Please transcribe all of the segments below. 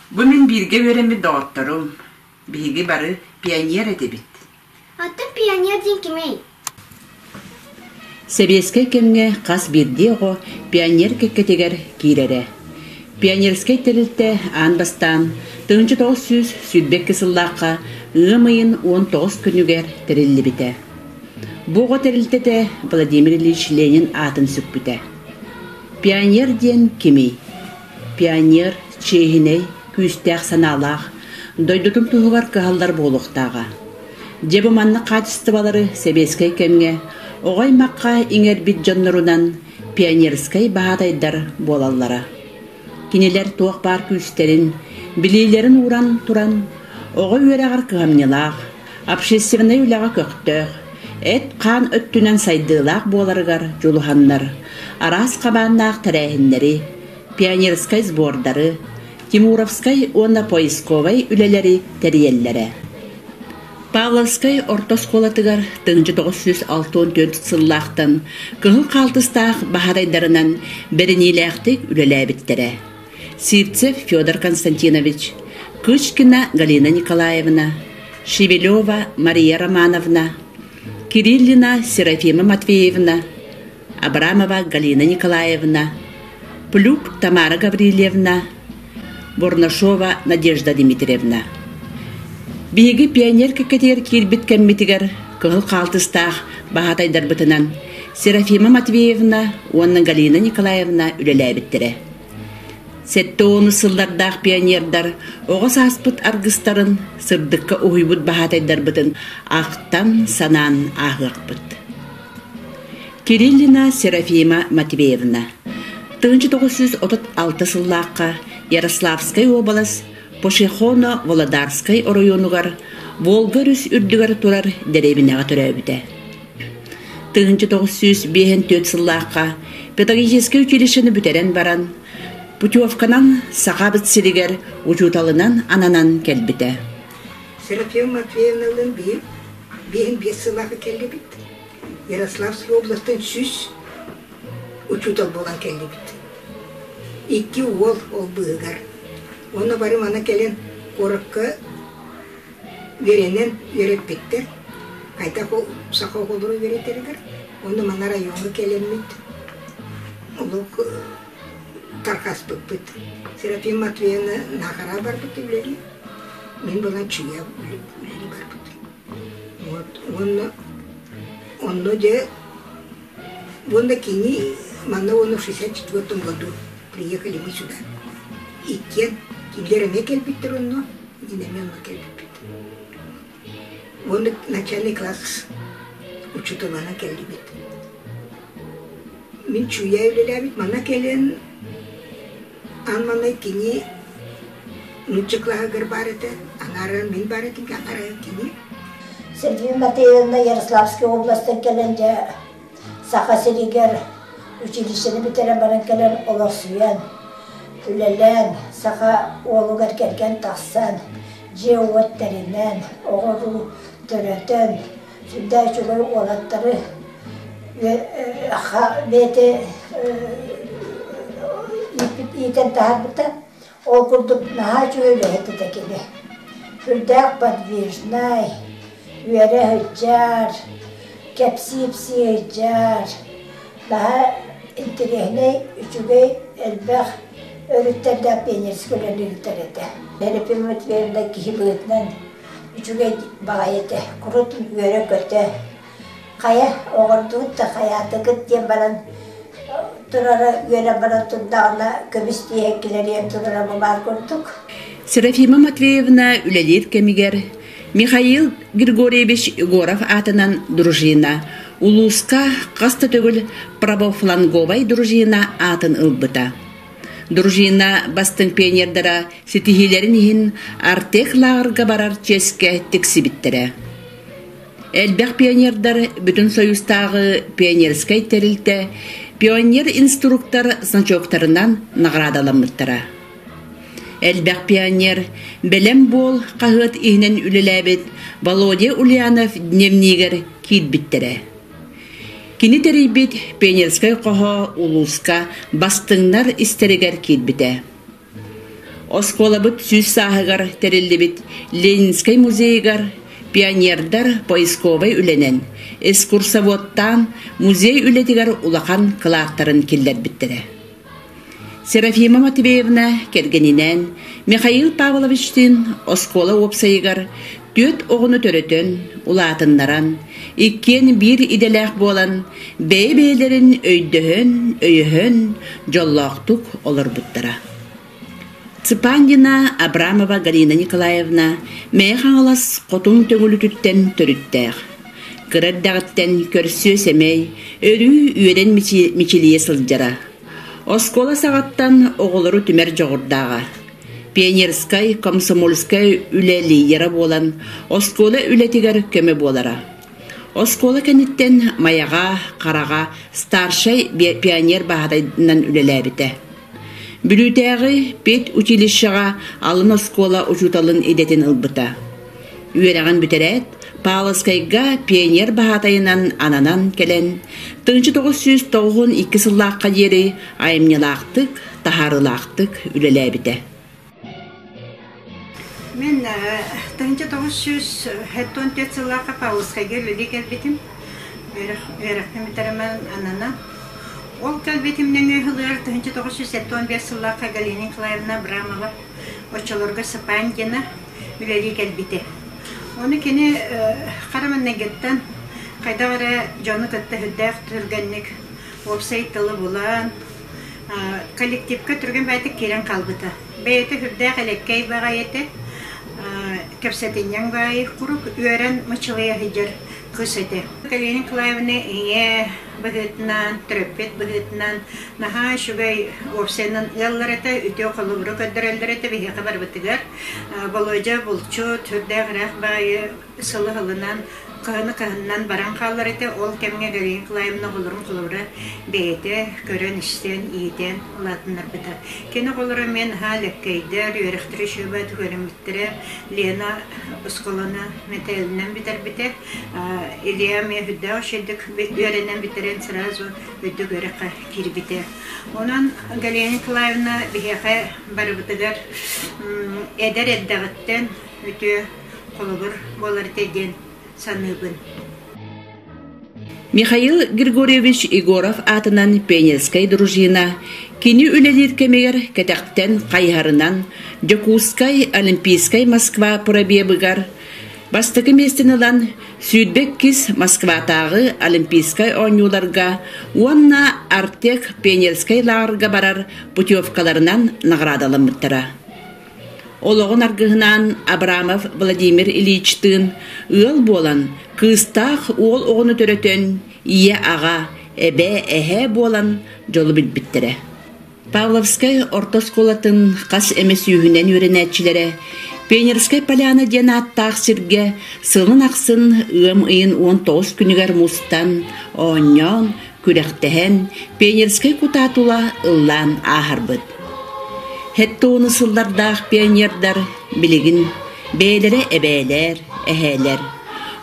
Бу мин бииргэ үөрэммит доҕотторум. Биһиги бары пионер этибит. Оттон пионер диэн кимий? Сэбиэскэй кэмҥэ хас биирдии оҕо пионер кэккэтигэр киирэрэ. Пионерскай тэрилтэ аан бастаан 1922 сыллаахха ыам ыйын 19 күнүгэр тэриллибитэ. Бу оҕо тэрилтэтэ Владимир Ильич Ленин аатын сүкпүтэ. Пионер диэн кимий? Пионер, чиэһинэй, күүстээх санаалаах, дойдутун туһугар кыһаллар буолуохтааҕа. Дьэ бу маннык хаачыстыбалары сэбиэскэй кэмҥэ оҕо аймахха иҥэрбит дьоннорунан пионерскай баһаатайдар буолаллара. Кинилэр туох баар күүстэрин, билиилэрин ууран туран, оҕо үөрэҕэр кыһамньылаах, общественнай үлэҕэ көхтөөх, эт-хаан өттүнэн сайдыылаах буоларыгар дьулуһаннар, араас хабааннаах тэрээһиннэри, пионерскай сбордары, Тимуровскай уонна поисковай үлэлэри тэрийэллэрэ. Павловскай орто оскуолатыгар 1964 сыллаахтан кыһыл хаалтыстаах баһаарайдарынан бэриниилээхтик үлэлээбиттэрэ. Сивцев Федор Константинович, Кычкина Галина Николаевна, Шевелева Мария Романовна, Кириллина Серафима Матвеевна, Абрамова Галина Николаевна, Плюк Тамара Гаврильевна, Бурнашова Надежда Дмитриевна. Биһиги пионер кэккэтигэр киирбит кэммитигэр кыһыл хаалтыстаах баһаатайдарбытынан Серафима Матвеевна уонна Галина Николаевна үлэлээбиттэрэ. 70 сыллардаах пионердар оҕо сааспыт аргыстарын сырдыкка уһуйбут баһаатайдарбытын ахтан санаан ааһыахпыт. Кириллина Серафима Матвеевна 1936 сыллаахха Ярославскай уобалас Пошехоно-Володарскай оройуонугар Волга өрүс үрдүгэр турар дэриэбинэҕэ төрөөбүтэ. 1954 сыллаахха педагогическай училищены бүтэрэн баран, путевканан Сахабыт сиригэр учууталынан ананан кэлбитэ. Серафима Матвеевналыын биир биэһин биэс сыллаахха кэллибит. Ярославскай областан 100 учуутал буолан кэллибит. Икки уол ол быыһыгар. Уонна бары мана кэлэн куоракка үөрэнэн үөрэппиттэр. Хайдах ол саха оҕолору үөрэтэригэр. Уонна мана райоҥҥа кэлэммит олох тарҕаспыппыт. Серафима Матвеевна Наахара барбыт үлэлии. Мин булан Чуя үлэлии барбытым. Вот уонна онно дьэ уонна кини манна уонна в 64 году приехали мы сюда. Иккиэн кинилэр эмиэ кэлбиттэр онно, мин эмиэ онно кэлбиппит. Уонна начальный класс учууталана кэллибит. Мин Чуя үлэлээбит, манна кэлэн Аан маҥнай кини нуучча кылааһыгар баар этэ, аҥаара мин баар этим, аҥаара кини. Сергей Матвеевна Ярославскай областан кэлэн дьэ Саха сиригэр училищены бүтэрэн баран кэлэн олохсуйан, үлэлээн, саха уолугар кэргэн тахсан, дьиэ-уот тэринэн, оҕо-уруу төрөтөн, сүрдээх үчүгэй уолаттары бэйэтэ иитэн таһаарбыта. Ол курдук наһаа үчүгэй үлэһит этэ кини. Сүрдээх подвижнай, үөрэ сылдьар, кэпсии-ипсии сылдьар, наһаа интэриэһинэй, үчүгэй, элбэх өрүттэрдээх пионерскай үлэни ыытар этэ. Серафима Матвеевна киһи быһыытынан үчүгэй баҕайы этэ, курут үөрэ-көтө, хайа оҕордубут да хайаатыгыт диэн баран турара үөрэн баран турдаҕына көмүс тииһэ килэрийэн турара бу баар курдук. Серафима Матвеевна үлэлиир кэмигэр Михаил Григорьевич Егоров аатынан дружина улууска хас да төгүл правофланговай дружина аатын ылбыта. Дружина бастыҥ пионердара ситиһиилэрин иһин Артек лааҕырга барар чиэскэ тиксибиттэрэ. Элбэх пионердар Бүтүн Союзтааҕы пионерскай тэрилтэ пионер-инструктор значоктарынан наҕараадаламмыттара. Элбэх пионер «Бэлэм буол» хаһыат иһинэн үлэлээбит Володя Ульянов дневнигэр киирбиттэрэ. Кини тэрийбит пионерскай хоһо улууска бастыҥнар истэригэр киирбитэ. Оскуолабыт сүүс сааһыгар тэриллибит Ленинскэй музейыгар пионердар поисковай үлэнэн, экскурсоводтаан музей үлэтигэр улахан кылааттарын киллэрбиттэрэ. Серафима Матвеевна кэргэнинээн Михаил Павловичтыын оскуола уопсайыгар түөрт оҕону төрөтөн, улаатыннаран, иккиэн биир идэлээх буолан, бэйэ-бэйэлэрин өйдөһөн, өйөһөн, дьоллоохтук олорбуттара. Цыпандина Абрамова Галина Николаевна Мэйэ Хаҥалас Хотун Төҥүлүтүттэн төрүттээх. Кыра эрдэҕиттэн көрсүө-сэмэй, өрүү үөрэн мичилийэ сылдьара. Оскуола саҕаттан оҕолору түмэр дьоҕурдааҕа. Пионерскай, комсомольскай үлэ лидера буолан, оскуола үлэтигэр көмө буолара. Оскуола кэнниттэн Майаҕа, Хараҕа старшай пионер баһаатайынан үлэлээбитэ. Бүлүүтээҕи педучилищеҕа алын оскуола учууталын идэтин ылбыта. Үөрэҕин бүтэрээт, Павловскайга пионер баһаатайынан ананан кэлэн, 1992 сыллаахха диэри айымньылаахтык, таһаарыылаахтык үлэлээбитэ. Мин 1974 сыллаахха Павловскайга үлэлии кэлбитим. Үөрэхпин бүтэрэмэн ананан. Ол кэлбитим нөҥүө сылыгар 1975 сыллаахха Галина Николаевна Абрамова оччолорго Сапандина үлэлии кэлбитэ. Ону кини хара маҥнайгыттан хайдах эрэ дьону кытта сүрдээх түргэнник уопсай тылы булан, коллективка түргэн баайдык киирэн хаалбыта. Бэйэтэ сүрдээх элэккэй баҕайы этэ, кэпсэтинньэҥ баайы куруук үөрэн мычылыйа сылдьар кыыс этэ. Галина Николаевна ийэ быһыытынан, төрөппүт быһыытынан наһаа үчүгэй уопсайынан ыаллар этэ, үтүө холобуру көрдөрөллөр этэ биһиэхэ барыбытыгар. Володя булчут, сүрдээх ыраах баайы сылы-сылынан, кыһыны-кыһынынан баран хаалар этэ. Ол кэмҥэ Галина Николаевна оҕолорун холобура бэйэтэ көрөн-истэн, иитэн улаатыннарбыта. Кини оҕолоро эмиэ наһаа элэккэйдэр, үөрэхтэрэ үчүгэй үөрэммиттэрэ. Лена оскуоланы мэтээлинэн бүтэрбитэ. Илья эмиэ үрдээх үчүгэйдик үөрэнэн бүтэрэн сразу үрдүк үөрэххэ киирбитэ. Онон Галина Николаевна биһиэхэ барыбытыгар эдэр эрдэҕиттэн үтүө холобур буолар этэ диэн саныыбын. Михаил Григорьевич Егоров аатынан пионерскай дружина кини үлэлиир кэмигэр кэтэхтэн хайыһарынан Дьокуускай Олимпийскай Москва пробегыгар бастакы миэстэни ылан 22 Москватааҕы Олимпийскай оонньууларга уонна Артек пионерскай лааҕырга барар путевкаларынан наҕараадаламмыттара. Олоҕун аргыһынаан Абрамов Владимир Ильичтыын ыал буолан, кыыстаах уол оҕону төрөтөн, ийэ-аҕа, эбээ-эһээ буолан дьолу билбиттэрэ. Павловскай орто оскуолатын хас эмэ сүүһүнэн үөрэнээччилэрэ Пионерскай поляна диэн ааттаах сиргэ сылын ахсын ыам ыйын 19 күнүгэр мустан, оонньоон, күрэхтэһэн, пионерскай кутаа тула ыллаан ааһарбыт. Хэттууну сыллардаах пионердар билигин бэйэлэрэ эбээлэр, эһээлэр.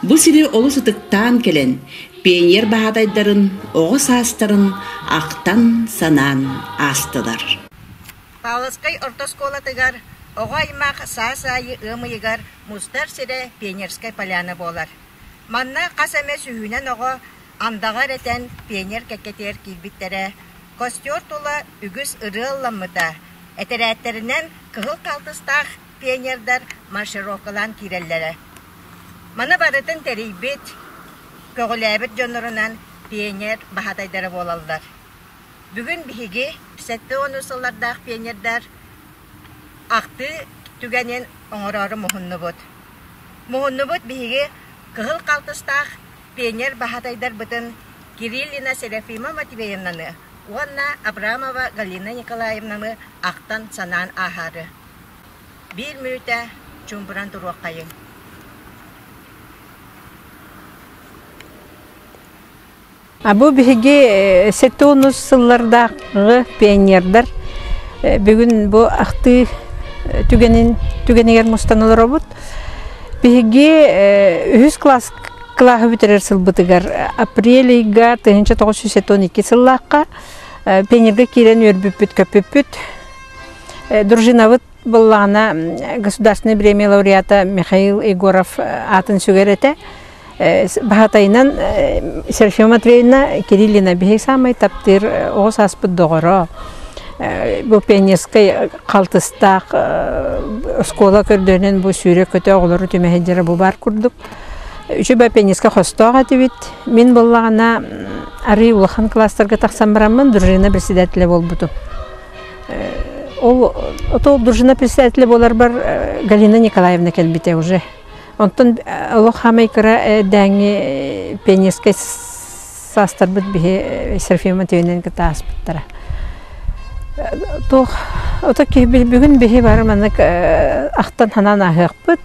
Бу сири олус ытыктаан кэлэн, пионер баһаатайдарын оҕо саастарын ахтан-санаан аастылар. Павловскай орто оскуолатыгар оҕо аймах саас аайы ыам ыйыгар мустар сирэ Пионерскай поляна буолар. Манна хас эмэ сүүһүнэн оҕо Андаҕар этэн пионер кэккэтигэр киирбиттэрэ, костер тула үгүс ырыа ылламмыта, этэрээттэринэн кыһыл хаалтыстаах пионердар маршировкалаан киирэллэрэ. Маны барытын тэрийбит, көҕүлээбит дьоннорунан пионер баһаатайдара буолаллар. Бүгүн биһиги 70 сыллардаах пионердар ахтыы түгэнин оҥороору муһуннубут. Муһуннубут биһиги кыһыл халтыстаах Пионер баһаатайдарбытын Кириллина Серафима Матвеевнаны уонна Абрамова Галина Николаевнаны ахтан-санаан ааһаары. Биир мүнүүтэ чуумпуран туруоххайыҥ. А бу биһиги 70 сыллардааҕы пионердар бүгүн бу ахтыы түгэнин түгэнигэр мустан олоробут. Биһиги үһүс класс кылааһы бүтэрэр сылбытыгар апрель ыйга 1972 сыллаахха пионерга киирэн үөрбүппүт көппүппүт. Дружинабыт буоллаҕына Государственная премия лауреата Михаил Егоров аатын сүгэр этэ. Баһатайынан Серафима Матвеевна Кириллина биһиги саамай таптыыр оҕо сааспыт доҕоро. Бу пионерскай халтыстаах оскуола көрдөөнөн бу сүүрэ-көтө оҕолору түмэ сылдьара бу баар курдук. Үчүгэй пионерскай хостоох этибит. Мин буоллаҕына арыый улахан класстарга тахсан бараммын дружина председателэ буолбутум. Ол ото дружина председателэ буоларбар Галина Николаевна кэлбитэ уже. Онтон олох хаамай кыра эрдээҥҥи пионерскай саастарбыт биһи Серафима Матвеевнаны кытта ааспыттара. Туох ото киһи бүгүн биһи бары маннык ахтан санаан ааһыахпыт.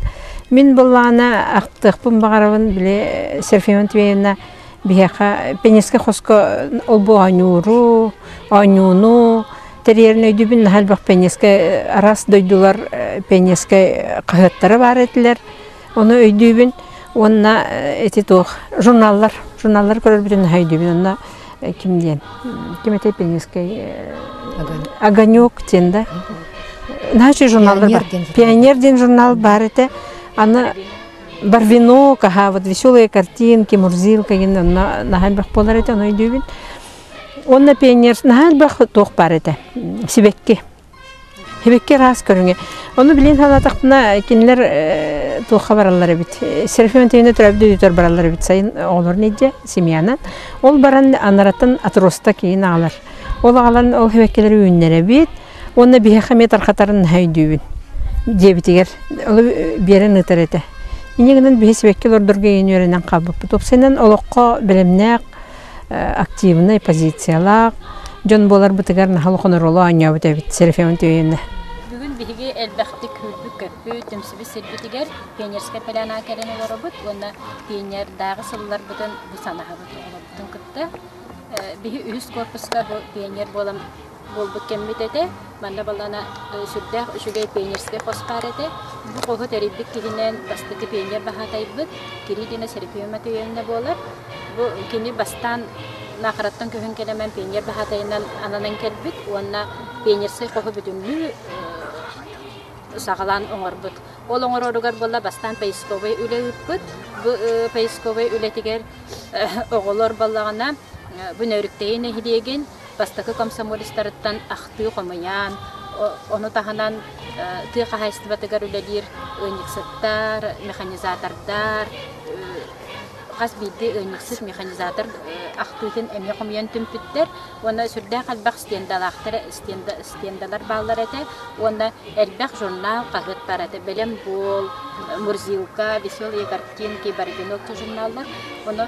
Мин былаана ахтыахпын баҕарабын били Серафима Матвеевна биһиэхэ пионерскай хоско ол-бу оонньууру, оонньууну тэрийэрин өйдүүбүн наһаа элбэх пионерскай араас дойдулар пионерскай хаһыаттара баар этилэр. Ону өйдүүбүн уонна ити туох журналлар журналлары көрөрбүтүн наһаа өйдүүбүн. Онно ким диэн ким этэй пионерскай Огонек диэн да наһаа үчүгэй журналлар бар. Пионер диэн журнал баар этэ. Аны Барвинок, аһаа, вот веселые картинки, Мурзилка диэн онно наһаа элбэх буолар этэ, ону өйдүүбүн. Уонна пионер наһаа элбэх туох баар этэ, сибэкки. Сибэкки араас көрүҥэ. Ону билин санаатахпына, кинилэр туохха бараллар эбит. Серафим Антоновна төрөөбүт дойдутугар бараллар эбит сайын оҕолорун илдьэ, семьянан. Ол баран анараттан отросток киин аҕалар. Ол аҕалан ол сибэккилэри үүннэрэбит. Уонна биһиэхэ эмиэ тархатарын наһаа өйдүүбүн диэбитигэр олу биэрэн ыытар этэ. Инньэ гынан биһи сибэкки олордорго иин үөрэнэн хаалбыппыт. Уопсайынан олоххо бэлэмнээх, активнай позициялаах дьон буоларбытыгар наһаа улахан оруолу оонньообут эбит Серафима Матвеевна. Бүгүн биһиги элбэхтик күүрбүт-көппүт, түмсүбүт сирбитигэр пионерскай полянаҕа кэлэн олоробут уонна пионердааҕы сылларбытын бу санаһабыт оҕолорбутун кытта. Биһи үһүс корпуска бу пионер буолан буолбут кэммит этэ. Манна балана сүрдээх үчүгэй пионерскай хос баар этэ. Бу хоһу тэрийбит киһинэн бастакы пионер баһаатайбыт Кириллина Серафима Матвеевна буолар. Бу кини бастаан Наахараттан көһөн кэлэмэн пионер баһаатайынан ананан кэлбит уонна пионерскай хоһу бүтүннүү саҕалаан оҥорбут. Ол оҥороругар буолла бастаан поисковай үлэ ыыппыт. Бу поисковай үлэтигэр оҕолор буоллаҕына бу Нөөрүктэйи нэһилиэгин бастакы комсомолецтарыттан ахтыы хомуйан, ону таһынан тыа хаһаайыстыбатыгар үлэлиир ыанньыксыттар, механизатордар, хас биирдии ыанньыксыт, механизатор ахтыытын эмиэ хомуйан түмпүттэр. Уонна сүрдээх элбэх стендалаахтар, стендалар бааллар этэ. Уонна элбэх журнал, хаһыат баар этэ. Бэлэм буол, Мурзилка, Веселые картинки, Барвинок журналлар. Ону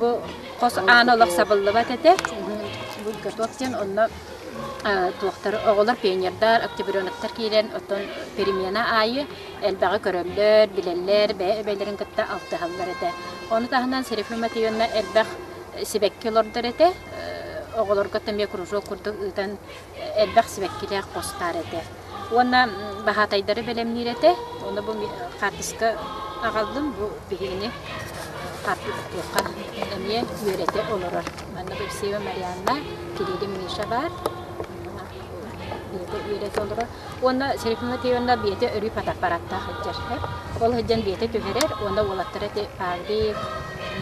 бу Хос аан олох сабыллыбат этэ. Туох диэн онно туохтар оҕолор пионердар, октябреноктар киирэн оттон перемена аайы элбэҕи көрөллөр, билэллэр, бэйэ-бэйэлэрин кытта алтыһаллар этэ. Ону таһынан Серафима Матвеевна элбэх сибэкки олордор этэ. Оҕолорго эмиэ кружок курдук ыытан элбэх сибэккилээх хос баар этэ. Уонна баһаатайдары бэлэмниир этэ. Ону бу хаартыска аҕаллым. Бу биһигини хаартыска эмиэ үөрэтэ олорор. Манна Евсеева Марианна, Кириллин Миша баар. Биэтэ үөрэтэ олорор. Уонна Серафима Матвеевна биэтэ өрүү фотоаппараттаах сылдьар. Ол сылдьан биэтэ түһэрэр уонна уолаттара ити Павлик,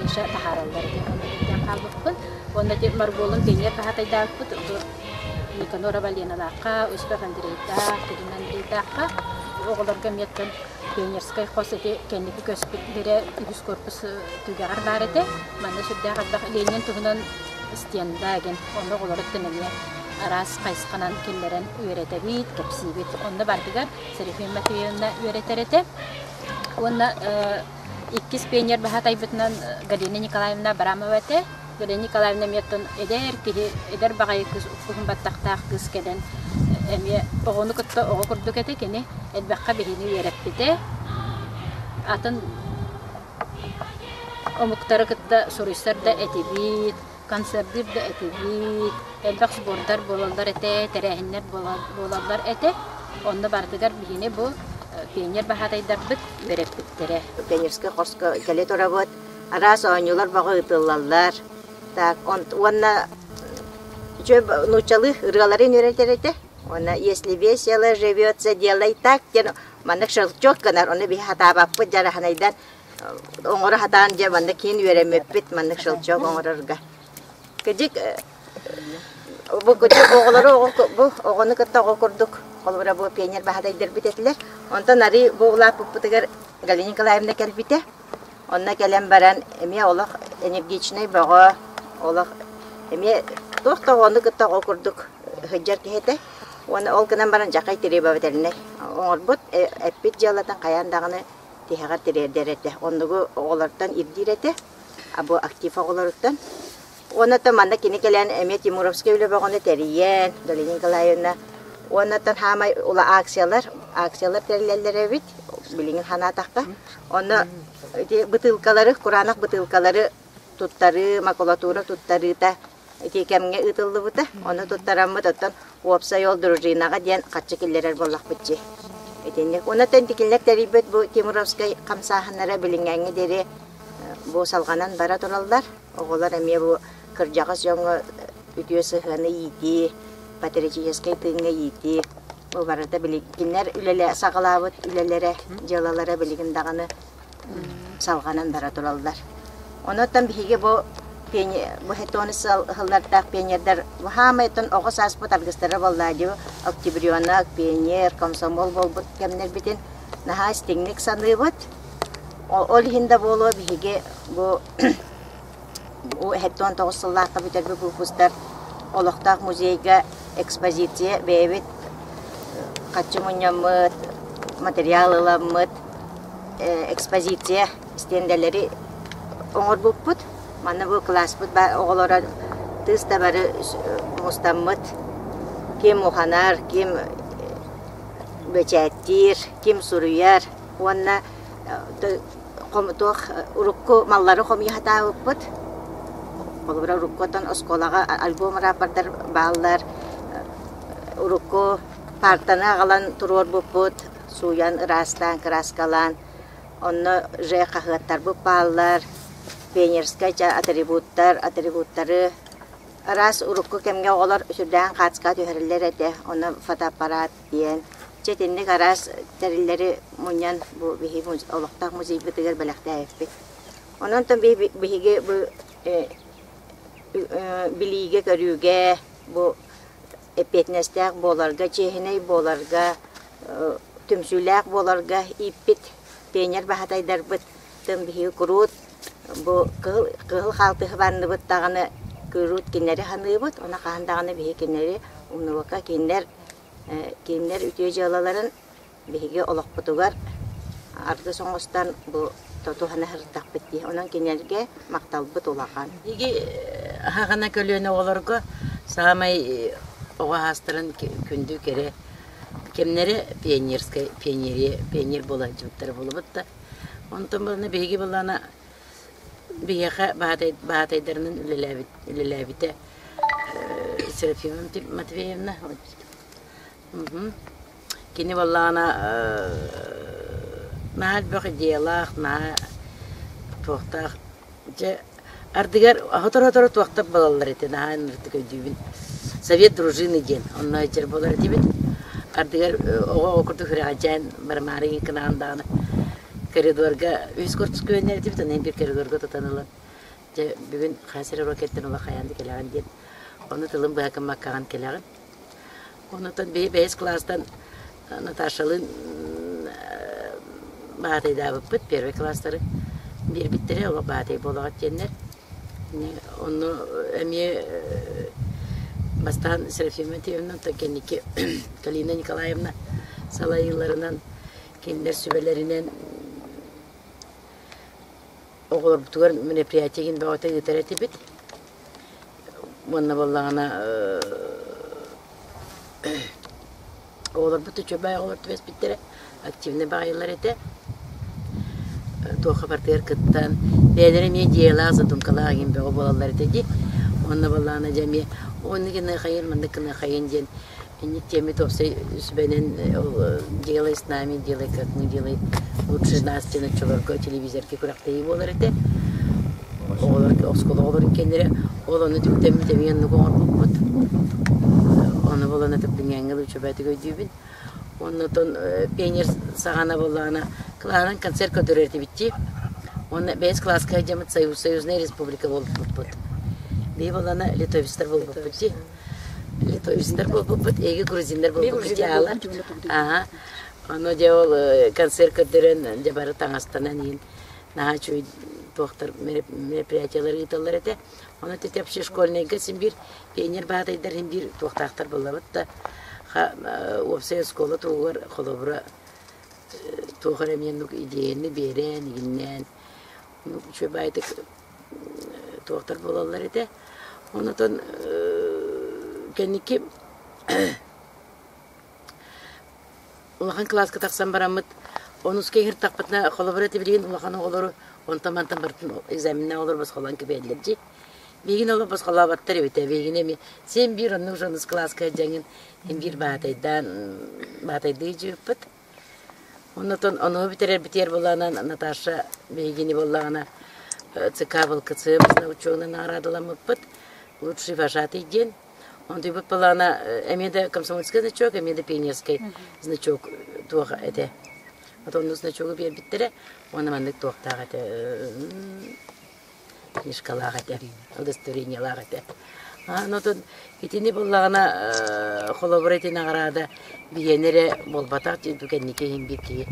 Миша таһаараллар этэ. Ону илдьэн хаалбыппын. Уонна ити Марголун пионер баһаатайдаабыппыт. Никанорова Леналаахха, Осипов Андрейдаах, Кирилл Андрейдаахха оҕолорго эмиэ пионерскай хос ити кэнники көспүт бэрэ үһүс корпус түгэҕэр баар этэ. Манна сүрдээх элбэх Ленин туһунан стенда диэн онно оҕолоруттан эмиэ араас хайысханан киллэрэн үөрэтэбит, кэпсиибит. Онно барытыгар Серафима Матвеевна үөрэтэр этэ. Уонна иккис пионер баһаатайбытынан Галина Николаевна Абрамова этэ. Галина Николаевна эмиэ оттон эдэр киһи, эдэр баҕайы кыыс, уһун баттахтаах кыыс кэлэн эмиэ оҕону кытта оҕо курдук этэ кини. Элбэххэ биһини үөрэппитэ. Атын омуктары кытта суруйсар да этибит, концердыыр да этибит, элбэх сбордар буолаллар этэ, тэрээһиннэр буолаллар этэ. Онно барытыгар биһини бу пионер баһаатайдарбыт үөрэппиттэрэ. Пионерскай хоско кэлэ турабыт. Араас оонньуулар бөҕө ыытыллаллар. Так, уонна нууччалыы ырыаларын үөрэтэр этэ. Уонна если весело живется, делай так диэн маннык щелчок гынар, ону биһи хатаабаппыт дьараһынайдан оҥоро сатаан дьэ маннык киин үөрэммиппит маннык щелчок оҥорорго. Кыдьык бу кыдьык оҕолору бу оҕону кытта оҕо курдук холобура бу пионер баһадайдарбыт этилэр. Онтон арыы бу улааппыппытыгар Галина Николаевна кэлбитэ. Онно кэлэн баран эмиэ олох энергичнэй бөҕө, олох эмиэ туох да оҕону кытта оҕо курдук сылдьар киһи этэ. Уонна ол гынан баран дьахай требовательнай оҥорбут, эппит дьыалатын хайаан даҕаны тиһэҕэр тириэрдэр этэ. Оннугу оҕолортон ирдиир этэ, а бу актив оҕолоруттан. Уонна оттон манна кини кэлэн эмиэ Тимуровскай үлэ бөҕөнү тэрийэн, Галина Николаевна уонна оттон хаамай ула акциялар, акциялар тэриллэллэр эбит, билигин санаатахха. Онно ити бытыылкалары, кураанах бытыылкалары туттарыы, макулатура туттарыыта ити кэмҥэ ыытыллыбыта. Ону туттараммыт оттон уопсай ол дружинаҕа диэн харчы киллэрэр буоллахпыт дии. Итинник. Онон тикиннэр тэрийбит бу Тимуровскай хамсааһыннара билиҥҥээҥҥи диэри бу салҕанан бара тураллар. Оҕолор эмиэ бу кырдьаҕас дьоҥҥо үтүө сыһыаны иитии, патриотическай тыыҥҥа иитии бу барыта билигиннэр үлэлэ саҕалаабыт үлэлэрэ, дьыалалара билигин даҕаны салҕанан бара тураллар. Онон биһиги бу бу хетоны сыллардаах пионердар хаамайтан оҕо сааспыт аргыстара буоллаа дии октябренок, пионер, комсомол буолбут кэмнэрбитин наһаа истиҥник саныыбыт. Ол иһин да буолуо биһиги бу 79 сыллаахха бүтэрбит выпустар олохтоох музейга экспозиция бэйэбит хаччы мунньаммыт, материал ыламмыт экспозиция стендэлэри оҥорбуппут. Манна бу кылааспыт оҕолоро тыыс да бары мустаммыт, ким уханар, ким бэчээттиир, ким суруйар уонна туох урукку маллары хомуйа сатаабыппыт. Холобура, уруккуттан оскуолаҕа альбом рапордар бааллар. Урукку паартаны аҕалан туруорбуппут, сууйан, ыраастаан, кырааскалаан. Онно же хаһыаттарбыт бааллар, пионерскай атрибуттар, атрибуттары араас урукку кэмҥэ оҕолор сүрдээҕин хаацка түһэрэллэр этэ. Онно фотоаппарат диэн. Чэ итинник араас тэриллэри мунньан бу биһиги олохтоох музейбытыгар бэлэхтээбиппит. Онон биһиги бу билиигэ-көрүүгэ бу эппиэтинэстээх буоларга, чиэһинэй буоларга, түмсүүлээх буоларга ииппит пионер баһатайдарбыт тын биһиги куруут бу кыһыл кыһыл хаалтыһы банныбыт даҕаны куруут кинилэри саныыбыт, уонна хаһан даҕаны биһиги кинилэри умнубакка кинилэр Кинилэр үтүө дьыалаларын биһиги олохпутугар аргыс оҥостон бу тутуһан сырыттахпыт дии. Онон кинилэргэ махталбыт улахан. Биһиги аһаҕана көлүөнэ оҕолорго саамай оҕо аастарын күндү кэрэ кэмнэрэ пионерскай пионерия пионер буола сылдьыбыттара буолубут да. Онтон буолна биһиги былаана биһиэхэ баһаатайдарынан үлэлээбит үлэлээбитэ Серафима Матвеевна кини буоллаҕына наһаа элбэх идеялаах, наһаа туохтаах дьэ ардыгар сотору-сотору туохтар буолаллар этэ наһаа ынырытык өйдүүбүн. Совет дружины диэн онно сылдьар буолар этибит. Ардыгар оҕо-оҕо курдук сүрэҕэлдьээн барымаары гынаан даҕаны коридорга үһүс курдук үөрэнэр этибит, онон биир коридорга тутан ылан Дьэ, бүгүн хас эрэ ракеттан ыла хайаан да кэлэҕин диэн, ону тылын быһа гыммаккаҕын кэлэҕин. Онтон биһи бэһис кылаастан Наташалыын баатайдаабыппыт, первый класстары биэрбиттэрэ, олох баатай буолаҕыт диэннэр. Онно эмиэ бастаан Серафима Матвеевна, оттон кэнники Калина Николаевна салайыыларынан, кинилэр сүбэлэринэн Оҕолорбутугар мероприятие игин бөҕөтө ыытар этибит. Уонна буоллаҕына оҕолорбут үчүгэй оҕолор түбэспиттэрэ, активнай баҕайылар этэ. Туохха барытыгар кыттан, бэйэлэрэ эмиэ идеялаах, задумкалаах игин бөҕө буолаллар этэ дии. Уонна буоллаҕына дьэ эмиэ оннук гыныахайын, маннык гыныахайын диэн Инник тиэмит уопсай сүбэнэн ол «Делай с нами, делай как мы, делай лучше нас» диэн оччолорго телевизорга күрэхтэһии буолар этэ. Оҕолор оскуола оҕолорун кэннирэ ол ону түмтэммит эмиэ оннук оҥорбуппут. Ону булан этэ билиҥҥээҥҥэ үчүгэйдик өйдүүбүн. Оннотон пионер саҕана буоллаҕына кылааһынан концерт көрдөрөр этибит дии. Уонна бэйэс кылааска сылдьаммыт Союз Союзная республика буолбуппут. Биһи буоллаҕына литовецтар буолбуппут дии. Литовецтар буолбуппут, эги грузиннар буолбуппут дии аалар. Аха. Ону дьэ ол концерт көрдөрөн дьэ бары таҥастанан иһин наһаа үчүгэй туохтар мероприятиялар ыыталлар этэ. Ону ити общешкольнайга син биир пионер баатайдар иһин биир туохтаахтар буоллабыт да уопсай оскуола туһугар холобура туох эрэ эмиэ оннук идеяны биэрэн игиннээн үчүгэй баайдык туохтар буолаллар этэ. Онотон кэнники Улахан кылааска тахсан бараммыт, онуска ыҥыртахпытына, холобура ити билигин улахан оҕолору онтон-мантан барытын экзаменнаах оҕолору босхолоон кэбиһэллэр дии. Биһигини олох босхолооботтор эбитэ. Биһигини эмиэ син биир оннук уже онус кылааска сылдьаҥҥын син биир баатайдаан баатайдыы дьиэппит. Оннотон онуһу бүтэрэрбитигэр буоллаҕына Наташа биһигини буоллаҕына ЦК ВЛКЦ научнай наҕараадаламмыппыт. Лучший вожатый диэн. Онтуйбут былаана эмиэ да комсомольскай значок, эмиэ да пионерскай значок туох этэ. Вот онно значогу биэрбиттэрэ, уонна маннык туохтаах этэ, книжкалаах этэ, удостоверениелаах этэ. Онон итини буллаҕына холобура ити наҕараада биһиэнэ эрэ буолбатах дии кэнники иһин биир киһи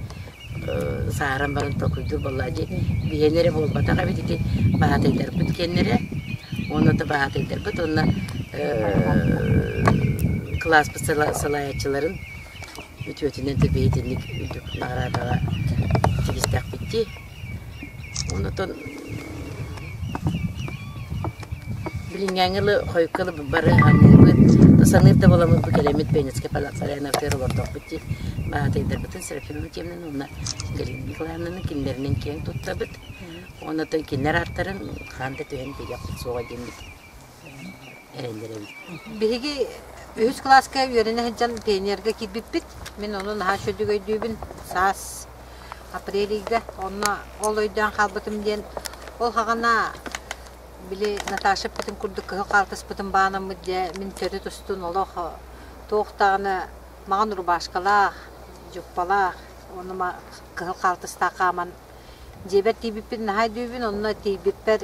сааһыран баран толкуйдуур буоллаа дии биһиэнэ эрэ буолбатах эбит ити баһаатайдарбыт киэннэрэ уонна да баһаатайдарбыт уонна кылааспыт салайааччыларын үтүөтүнэн итинник үрдүк наҕараадаҕа тигистэхпит дии Онтон билиҥҥээҥҥи ылы хойукка ылы бары саныыбыт, саныыр да буоламмыт бу кэлэммит Пионерскай палааталарыгар олордохпут дии. Баатайдарбытын Серафима Тимовнаны уонна Галина Николаевнаны кинилэринэн киэҥ туттабыт. Онтон кинилэр ааттарын хаан да түһэн биэриэхпит суоҕа диэммит эрэллэрэбит. Биһиги үһүс кылааска үөрэнэ сылдьан пионерга киирбиппит. Мин ону наһаа үчүгэйдик өйдүүбүн. Саас апрель ыйга. Онно ол өйдөөн хаалбытым диэн ол хаҕана били Наташа эппитин курдук кыһыл хаалтыспытын баанаммыт дьэ мин төрүт устун олох туох даҕаны маҕан рубашкалаах, дьуппалаах, уонна кыһыл хаалтыстаах хааман Дьиэбэр тиийбиппин наһаа өйдүүбүн, онно тиийбиппэр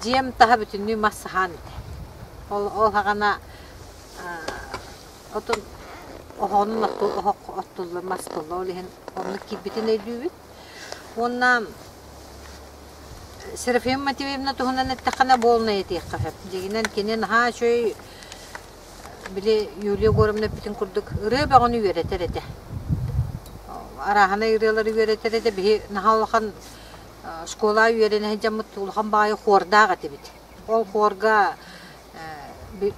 дьиэм таһа бүтүннүү мас саһаан этэ. Ол ол саҕана отун оһоҕунан оһох оттуллар, мас тулла, ол иһин оннук киирбитин өйдүүбүн. Уонна Серафима Матвеевна туһунан эттэххинэ буолунай этиэххэ сөп. Дьиҥинэн кини наһаа үчүгэй били Юлия Егоровна эппитин курдук ырыа бөҕөнү үөрэтэр этэ. Арааһынай ырыалары үөрэтэр этэ. Биһи наһаа улахан школа үөрэнэ сылдьаммыт улахан баҕайы хуордаах этибит. Ол хуорга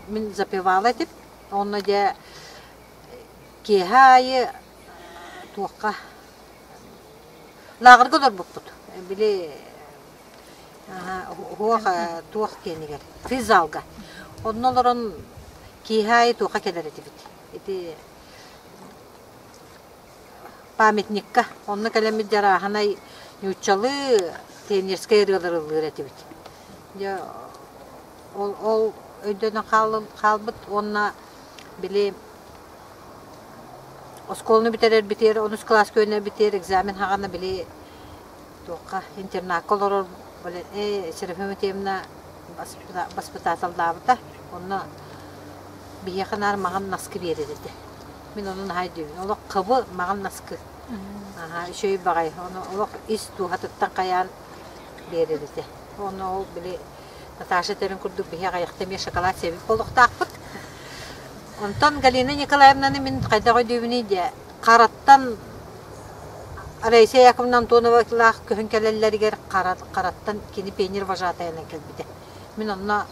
мин запевала этим. Онно дьэ киэһэ аайы туохха лааҕырга олорбуппут. Били Уох туох киэнигэр физзалга. Онно олорон киэһэ аайы туохха кэлэр этибит. Ити памятникка. Онно кэлэммит дьарааһынай нууччалыы пионерскай ырыалары ыллыыр этибит. Дьэ ол ол өйдөнөн хаалбыт уонна били оскуоланы бүтэрэрбитигэр онус кылааска үөрэнэрбитигэр экзамен хаҕана били Туохха интернакка олорор Серафима Матвеевна баспытааталлаабыта. Онно биһиэхэ наар маҥан наскы биэрэр этэ. Мин ону наһаа өйдүүбүн. Олох хыбы маҥан наскы. Аһаа, үчүгэй баҕайы. Ону олох ис дууһатыттан хайаан биэрэр этэ. Онно ол били Наташа этэрин курдук биһи аҕыйахта эмиэ шоколад сиэбит буолуохтаахпыт. Онтон Галина Николаевнаны мин хайдах өйдүүбүнүй диэ, Хараттан Раиса Яковлевна Антоновалаах көһөн кэлэллэригэр Хараттан кини пионер вожатайынан кэлбитэ. Мин онно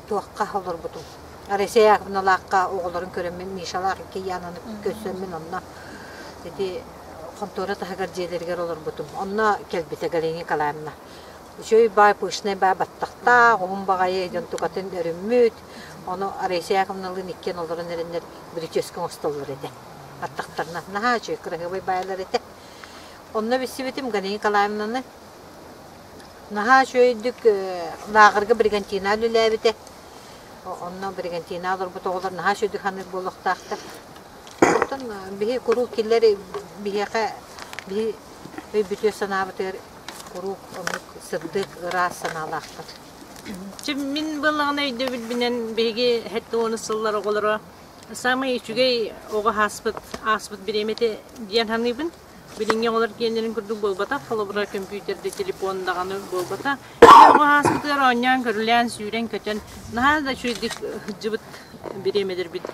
туохха олорбутум. Раиса Яковлевналаахха оҕолорун көрөммүн Мишалаах икки Янаны көрсөммүн онно ити хонтуора таһыгар дьиэлэригэр олорбутум. Онно кэлбитэ Галина Николаевна. Үчүгэй баай пышнай баай баттахтаах, уһун баҕайы дьон тукатын өрүммүт. Ону Раиса Яковлевналыын иккиэн олорон эрэннэр бүрүчүөскэ оҥостоллор этэ. Баттахтарынан наһаа үчүгэй кыраһыабай баайлар этэ. Онно билсибитим Галина Николаевнаны. Наһаа үчүгэйдик лааҕырга бригантина үлэлээбитэ. Онно Бригантина олорбут оҕолор наһаа үчүгэй ханыыр буолуохтаахтар. Оттон биһи куруук кинилэр биһиэхэ биһи өйбүтүгэр санаабытыгар куруук оннук сырдык, ыраас санаалаахтар. Мин буоллаҕына өйдөбүлбүнэн биһиги сэттэ уонус сыллар оҕолоро саамай үчүгэй оҕо ааспыт ааспыт бириэмэтэ диэн саныыбын. Билиҥҥи оҕолор киэннэрин курдук буолбатах, холобура көмпүүтэр да телефон даҕаны буолбатах. Оҕо ааспытыгар оонньоон-көрүлээн, сүүрэн-көтөн наһаа да үчүгэйдик сылдьыбыт бириэмэлэрбит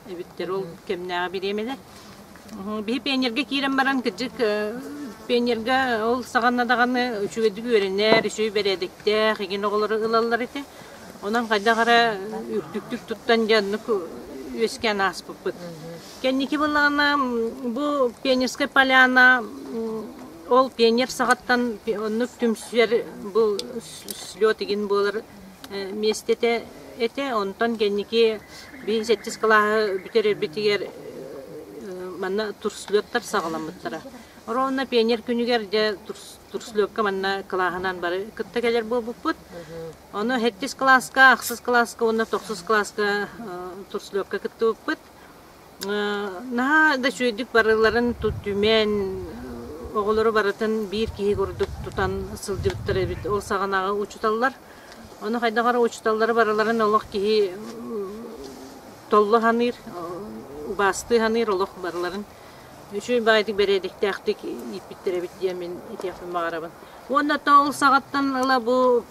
эбиттэр ол кэмнээҕи бириэмэлэр. Биһи пионерга киирэн баран кырдьык пионерга ол саҕана даҕаны үчүгэйдик үөрэнэр, үчүгэй бэрээдэктээх игин оҕолору ылаллар этэ. Онон хайдах эрэ үрдүктүк туттан дьэ оннук үөскээн ааспыппыт. Кэнники буоллаҕына бу Пионерскай поляна ол пионер саҕаттан оннук түмсэр бу слет игин буолар миэстэтэ этэ. Онтон кэнники биир сэттис кылааһы бүтэрэрбитигэр манна турслеттар саҕаламмыттара. Ровно пионер күнүгэр дьэ турслетка манна кылааһынан бары кытта кэлэр буолбуппут. Ону сэттис кылааска, ахсыс кылааска уонна тохсус кылааска турслетка кыттыбыппыт. Наһаа да үчүгэйдик барыларын түмэн, оҕолору барытын биир киһи курдук тутан сылдьыбыттар эбит ол саҕанааҕы учууталлар. Ону хайдах эрэ учууталлары барыларын олох киһи толло саныыр, убаастыы саныыр олох барыларын үчүгэй баҕайытык бэрээдэктээхтик ииппиттэр эбит диэн мин этиэхпин баҕарабын. Уонна то ол саҕаттан ыла бу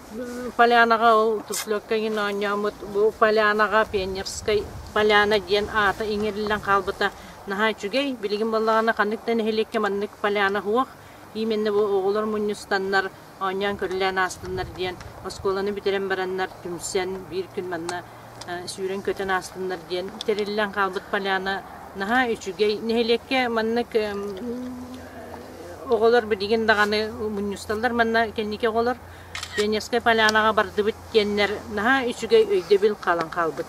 полянаҕа ол Туфлекка иҥин оонньооммут бу полянаҕа Пионерскай поляна диэн аата иҥэриллэн хаалбыта наһаа үчүгэй. Билигин буоллаҕына ханнык да нэһилиэккэ маннык поляна суох. Именно бу оҕолор мунньустаннар оонньоон-көрүлээн аастыннар диэн оскуоланы бүтэрэн бараннар түмсэн биир күн манна сүүрэн-көтөн аастыннар диэн тэриллэн хаалбыт поляна наһаа үчүгэй. Нэһилиэккэ маннык оҕолор билигин даҕаны мунньусталлар манна кэнники оҕолор Пионерскай полянаҕа бардыбыт диэннэр наһаа үчүгэй өйдөбүл хаалан хаалбыт.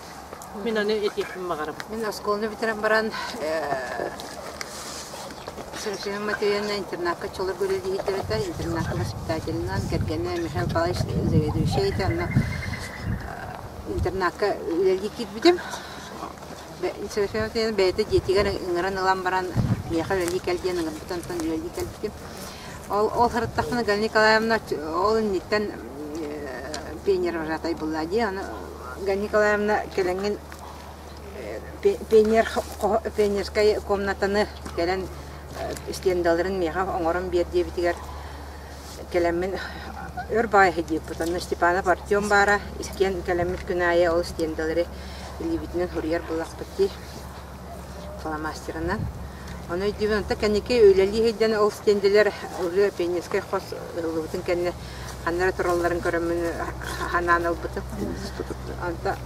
Мин ону этиэхпин баҕарабын. Мин оскуоланы бүтэрэн баран Серафима Матвеевна интернакка чолорго үлэлииһиттэрэтэ, интернакка воспитателинэн, кэргэнэ Михаил Павлович заведующай этэ, онно интернакка үлэлии киирбитим. Серафима Матвеевна бэйэтэ дьиэтигэр ыҥыран ылан баран миэхэ үлэлии кэл диэн ыҥырбыт, онтон үлэлии кэлбитим. Ол, ол сырыттахпына Галина Николаевна ол инниттэн пионер вожатай буолла дии, аны Галина Николаевна кэлэҥҥин пионер пионерскай комнатаны кэлэн стендаларын миэхэ оҥорон биэр диэбитигэр кэлэммин өр баҕайы диэбиппит. Онно Степанов Артем баара, иккиэн кэлэммит күн аайы ол стендалары илиибитинэн суруйар буоллахпыт дии фломастерынан. Ону өйдүүбүн, онто кэнники үлэлии сылдьан ол стендэлэр уже пионерскай хос ыллыбытын кэннэ ханна эрэ туралларын көрөммүн санаан ылбытым. Онто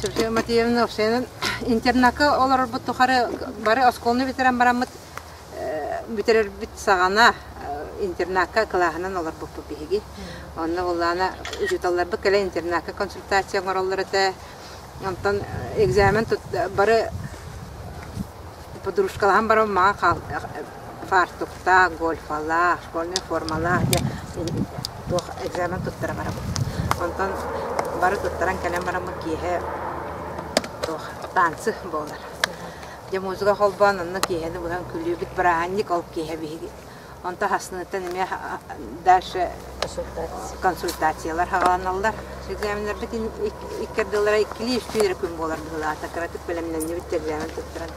Софья Матвеевна уопсайынан интернакка олорорбут тухары бары оскуоланы бүтэрэн бараммыт бүтэрэрбит саҕана интернакка кылааһынан олорбуппут биһиги. Онно буоллаҕына учууталларбыт кэлэн интернакка консультация оҥороллор этэ. Онтон экзамен бары подружкалаһан баран мага фартуктаах, гольфалаах, школьнай формалаах дьэ туох экзамен туттара барабыт. Онтон бары туттаран кэлэн бараммыт киэһэ туох танцы буолар. Дьэ музыка холбоон онно киэһэни быһан күлүүбүт бырааһынньык ол киэһэ биһиги. Онтон хасныттан эмиэ дальше консультациялар хаҕаланаллар. Экзаменнарбыт икки ардылара иккилии-үстүү эрэ күн буолар быһыылаата. Кыратык бэлэмнэннибит экзамен туттаран.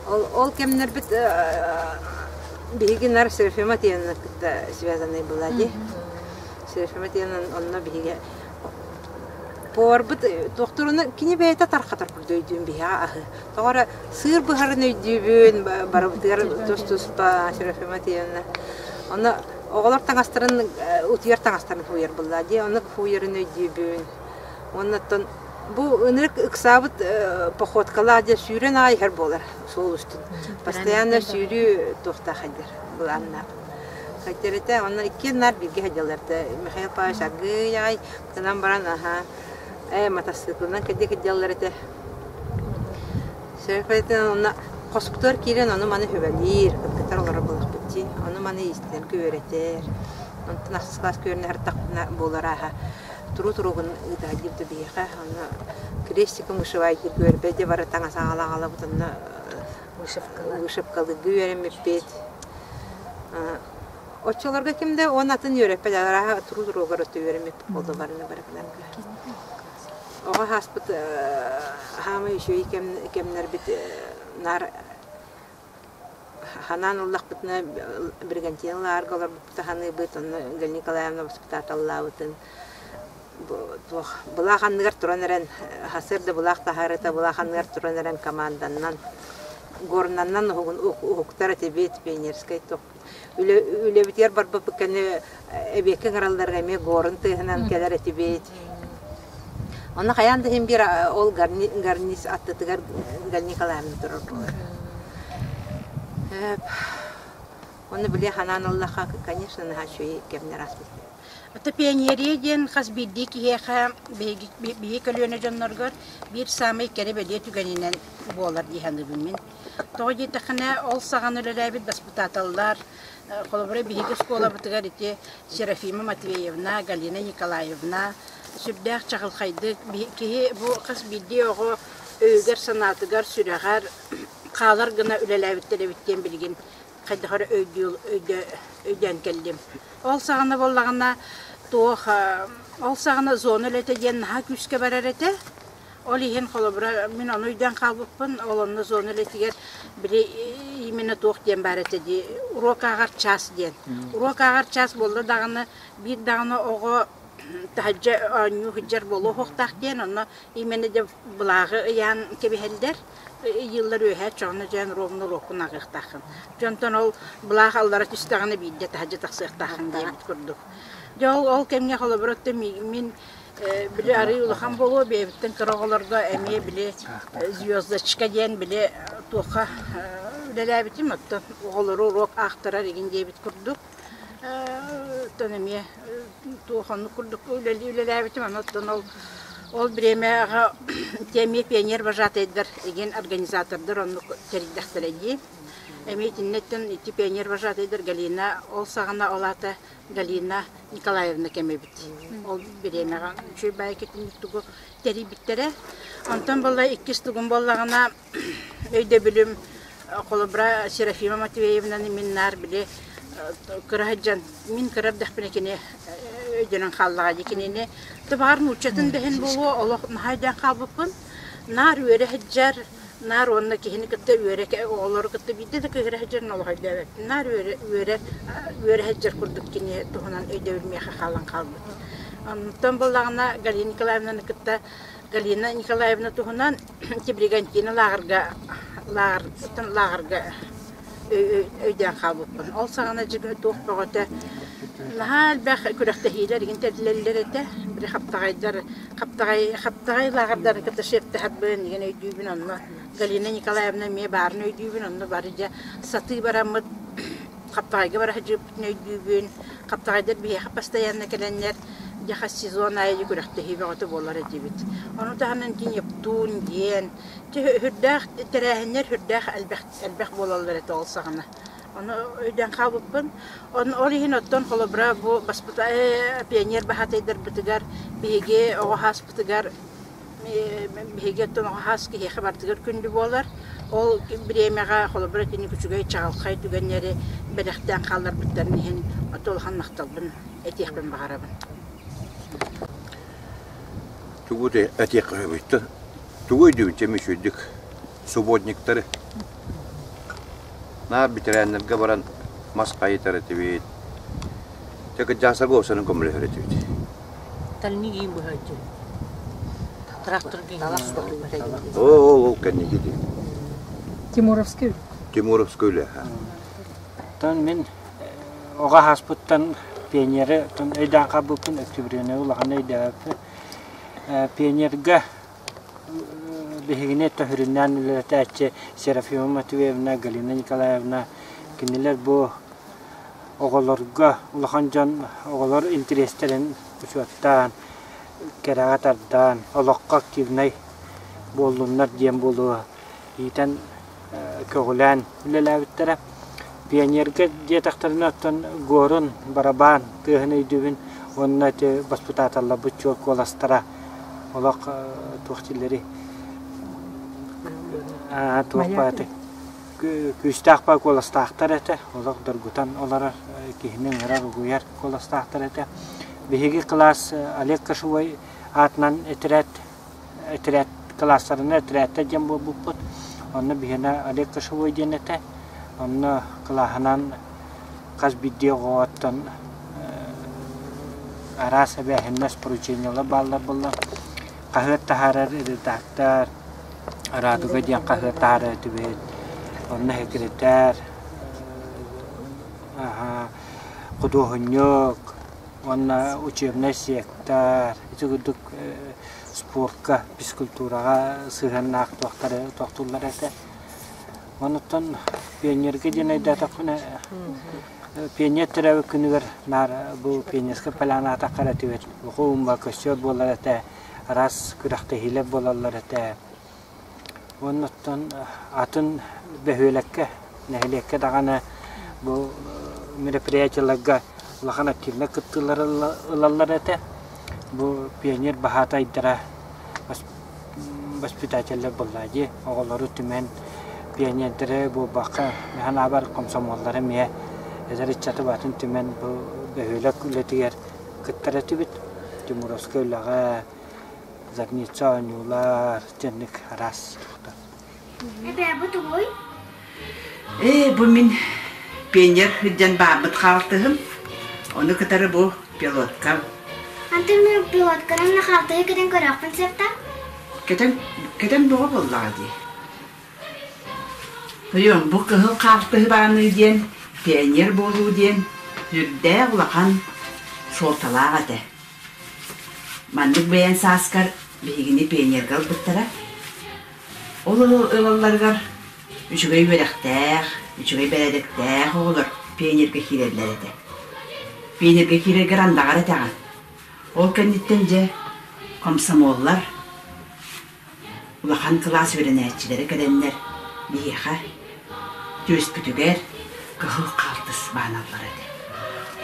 Ол, ол кэмнэрбит биһиги нар Серафима Тиевна кытта связанный была дии. Серафима Тиевна онно биһиги поварбыт туохтуруна кини бэйэтэ тархатар курдук өйдүүн биһиэхэ аһы. Тоҕо эрэ сыыр быһарын өйдүүбүн, барыбытыгар тус-туспа Серафима Тиевна. Онно оҕолор таҥастарын утуйар таҥастарын хууйар буолла дии, онно хууйарын өйдүүбүн. Уонна оттон бу ынырык ыксаабыт походкалаах дьэ сүүрэн аҕай иһэр буолар суол устун. Постоянно сүүрүү туохтаах хайдар былааннаах. Хайдэрэтэ онно иккиэн наар бииргэ сылдьаллар да Михаил Павлович аргыый аҕай гынан баран аһаа ээ матассыыкылынан кэлдии сылдьаллар этэ. Сөп онно хоспутугар киирэн ону-маны сүбэлиир, кыргыттар олорор буоллахпыт дии. Ону-маны иистэнэргэ үөрэтэр. Онтон ахсыс кылаас күөрнэ сырыттахпына буолар ааһа. Труд уруогун ыыта сылдьыбыта биһиэхэ. Онно крестиком вышивайдыыр үөрбэ дьэ бары таҥас аҕала-аҕалабыт онно вышивкалыырга үөрэммиппит. Оччолорго ким да уон атын үөрэппэт, арааһа труд уруогар өттө үөрэммиппит буолла барыны барытынарга. Оҕо ааспыт хаамай үчүгэй кэмнэрбит наар Ханаан ыллахпытына Бригантина лаарга олорбуппут саныыбыт, онно Галина Николаевна воспитателлаабытын туох былаах анныгар туран эрэн сарсыарда былаах таһаарыыта былаах анныгар туран эрэн команданнан горнаннан уһуктар этибит пионерскай туох үлэбитигэр барбыппыт кэннэ эбиэккэ ыҥыралларыгар эмиэ горн тыаһынан кэлэр этибит. Онно хайаан да иһин биир ол гарниз аттытыгар Галина Николаевна турар буолар. Онно били ханаан ыллахха, конечно, наһаа үчүгэй кэмнэр ааспыттар. Это пионерия диэн хас биирдии киһиэхэ биһиги көлүөнэ дьонноргор биир саамай кэрэ бэлиэ түгэнинэн буолар дии саныыбын мин. Тоҕо диэтэххинэ, ол саҕана үлэлээбит баспытааталлар, холобура, биһиги оскуолабытыгар ити Серафима Матвеевна, Галина Николаевна сүрдээх чаҕылхайдык киһи бу хас биирдии оҕо өйүгэр-санаатыгар, сүрэҕэр хаалар гына үлэлээбиттэр эбит диэн билигин хайдах эрэ өйдөөн кэллим. Ол саҕана буоллаҕына туох ол саҕана зона үлэтэ диэн наһаа күүскэ барар этэ. Ол иһин, холобура, мин ону өйдөөн хаалбыппын, ол онно зона үлэтигэр били именно туох диэн баар этэ дии, уруок ааҕар час диэн. Уруок ааҕар час буолла даҕаны, биир даҕаны оҕо таһырдьа оонньуу сылдьар буолуо суохтаах диэн, онно именно дьэ былааҕы ыйаан кэбиһэллэр, ыйыыллар үөһээ чоҕуна дьээн ровно уруоккун ааҕыахтааххын. Дьонтон ол былаах аллара түстэҕинэ биирдэ таһырдьа тахсыахтааххын диэбит курдук. Дьэ ол ол кэмҥэ холобура мин били арыый улахан буолуо бэйэбиттэн кыра оҕолорго эмиэ били звездочка диэн били туохха үлэлээбитим оттон оҕолору уруок аахтарар игин диэбит курдук оттон эмиэ туох оннук курдук үлэлээбитим аны оттон ол ол бириэмэҕэ эмиэ пионер вожатайдар игин организатордар оннук тэрийдэхтэрэ дии эмиэ итиннэттэн ити пионер вожатайдар Галина ол саҕана ол аата Галина Николаевна кэмэбит. Ол бириэмэҕэ үчүгэй баайы кэтинник тугу тэрийбиттэрэ. Онтон буолла иккис тугум буоллаҕына өйдөбүлүм холобура Серафима Матвеевнаны мин наар били кыра сылдьан мин кыра эрдэхпинэ кини өйдөнөн хааллаҕа дии кинини тыбаар нууччатын да иһин буолуо олох наһаа өйдөөн хаалбыппын наар үөрэ сылдьар Наар уонна киһини кытта үөрэ оҕолору кытта биирдэ да кыыһыра сылдьарын олох өйдөөбөппүн. Наар үөрэ үөрэ үөрэ сылдьар курдук кини туһунан өйдөбүл миэхэ хаалан хаалбыт. Онтон буоллаҕына Галина Николаевнаны кытта Галина Николаевна туһунан Бригантина лааҕырга лааҕыртан лааҕырга өйдөөн хаалбыппын. Ол саҕана туох бөҕөтө наһаа элбэх күрэхтэһиилэр игин тэриллэллэр этэ. Били хаптаҕайдар хаптаҕай хаптаҕай лааҕырдарын кытта шефтэһэрбин игин өйдүүбүн онно Галина Николаевна эмиэ баарын өйдүүбүн онно бары дьэ сатыы бараммыт хаптаҕайга бара сылдьыбыппытын өйдүүбүн. Хаптаҕайдар биһиэхэ постоянно кэлэннэр дьэ хас сезон аайы күрэхтэһии бөҕөтө буолар этибит. Ону таһынан ити Нептун диэн Сүрдээх тэрээһиннэр сүрдээх элбэх элбэх буолаллар этэ ол саҕана. Ону өйдөөн хаалбыппын. Ону ол иһин оттон холобура бу баспыта пионер баһаатайдарбытыгар биһиги оҕо сааспытыгар биһиги оттон оҕо саас киһиэхэ барытыгар күндү буолар. Ол бириэмэҕэ холобура итинник үчүгэй чаҕылхай түгэннэри бэлэхтээн хаалларбыттарын иһин улахан махталбын этиэхпин баҕарабын. Тугу этиэххэ сөбүй? Тугу өйдүүбүн чэ үчүгэйдик субботниктары наар бэтэрээннэргэ баран мас хайытар этибит. Чэ кырдьаҕастарга уопсайынан көмөлөһөр этибит. Тальник иин быһааччы. Трактор Ол ол кэнники дии. Тимуровскай үлэ. Тимуровскай үлэ. Оттон мин оҕо ааспыттан пионеры өйдөөн хаалбыппын октябрины улахан өйдөөбөппүн. Пионерга биһигини төһүрүннээн үлэлэтээччи Серафима Матвеевна, Галина Николаевна кинилэр бу оҕолорго улахан дьон оҕолор интириэстэрин учуоттаан, кэрэҕэ тардаан, олоххо активнай буоллуннар диэн буолуо иитэн көҕүлээн үлэлээбиттэрэ. Пионерга диэтэхтэринэ оттон горун, барабаан тыаһын өйдүүбүн. Уонна ити баспытааталларбыт чуор куоластара олох туох дииллэрий туох бааты күүстээх баа куоластаахтар этэ. Олох доргутан олорор киһини ыҥырар, угуйар куоластаахтар этэ. Биһиги кылаас Олег Кошевой аатынан этэрээт этэрээт кылаастарынан этэрээттэр диэн буолбуппут. Онно биһиэнэ Олег Кошевой диэн этэ. Онно кылааһынан хас биирдии оҕоттон араас эбээһиннэс поручениелар бааллар буолла. Хаһыат таһаарар редактор, Радуга диэн хаһыат таһаарар этибит. Онно секретарь, худуоһунньук уонна учебнай сектор ити курдук спортка, физкультураҕа сыһыаннаах туохтары тохтууллар этэ. Онуттан пионерга диэн өйдөөтөхпүнэ, пионер төрөөбүт күнүгэр наар бу пионерскай поляна аатахха эрэ этибит. Лохуумба көстөр буолар этэ, араас күрэхтэһиилэр буолаллар этэ. Оннуттан атын бөһүөлэккэ, нэһилиэккэ даҕаны бу мероприятиеларга улахан активнай кыттыылары ылаллар этэ. Бу пионер баһаатайдара воспитателлэр буоллаа дии. Оҕолору түмэн пионердары буолбакка, ханаабар комсомоллары эмиэ эдэр ыччаты батын түмэн бу бөһүөлэк үлэтигэр кыттар этибит. Тимуровскай үлэҕэ, Зарница оонньуулар, дьэнник араас туохтар. Эбээ, бу тугуй? Ээ, бу мин пионер сылдьан баарбыт хаалтыһым. Ону кытары бу пилоткам. Антон мин пилотканан хаалтыһы кэтэн көрөөхпүн сөп да? Кэтэн, кэтэн бөҕө буоллаҕа дии. Тойон, бу кыһыл хаалтыһы бааныы диэн, пионер буолуу диэн сүрдээх улахан суолталаах этэ. Маннык бэйэн сааскар биһигини пионерга ылбыттара. Ол ылалларыгар үчүгэй үөрэхтээх, үчүгэй бэрээдэктээх оҕолор пионерга киирэллэр этэ. Пионерга киирэргэр андаҕар этэҕин. Ол кэнниттэн дьэ комсомоллар Улахан кылаас үөрэнээччилэрэ кэлэннэр биһиэхэ түөспүтүгэр кыһыл хаалтыс бааналлар этэ.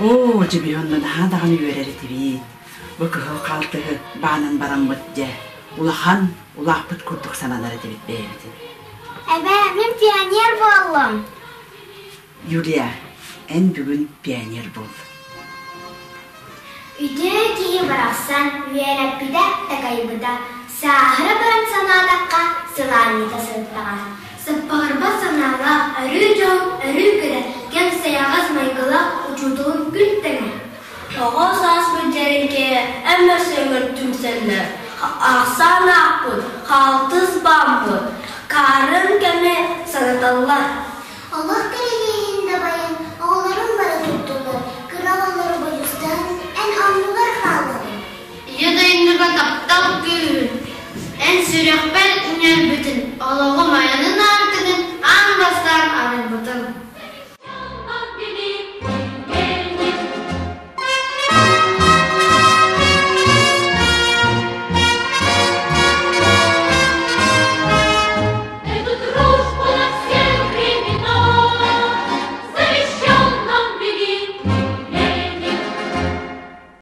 Оо, дьэ биһи онно наһаа даҕаны үөрэр этибит. Бу кыһыл хаалтыһы баанан бараммыт дьэ улахан улааппыт курдук сананар этибит бэйэбитин. Эбээ, мин пионер буоллум. Юлия, эн бүгүн пионер буол. Үтүө киһи барахсан үөрэппитэ, такайбыта, сааһыра баран санаатахха, сылаанньыта сырыттаҕа. Саппаҕырбат санаалаах, өрүү дьол, өрүү кэрэ, кэм сайаҕас майгылаах учууталым күн тэҥэ. Оҕо сааспыт дьэрэкэйэ эммэсэҥэр түмсэллэр, ахсаан аахпыт, хаалтыс бааммыт, хаарын кэмэ санаталлар. Олох кэрэһиэһин дабайан, оҕолорум бары туттулар, кыра оҕолору бодьустаан, эн оннугар хаалларыҥ. Ийэ дойдуга таптал күүһүн, эн сүрэхпэр иҥэрбитин, олоҕум айанын аартыгын аан бастаан арыйбытым.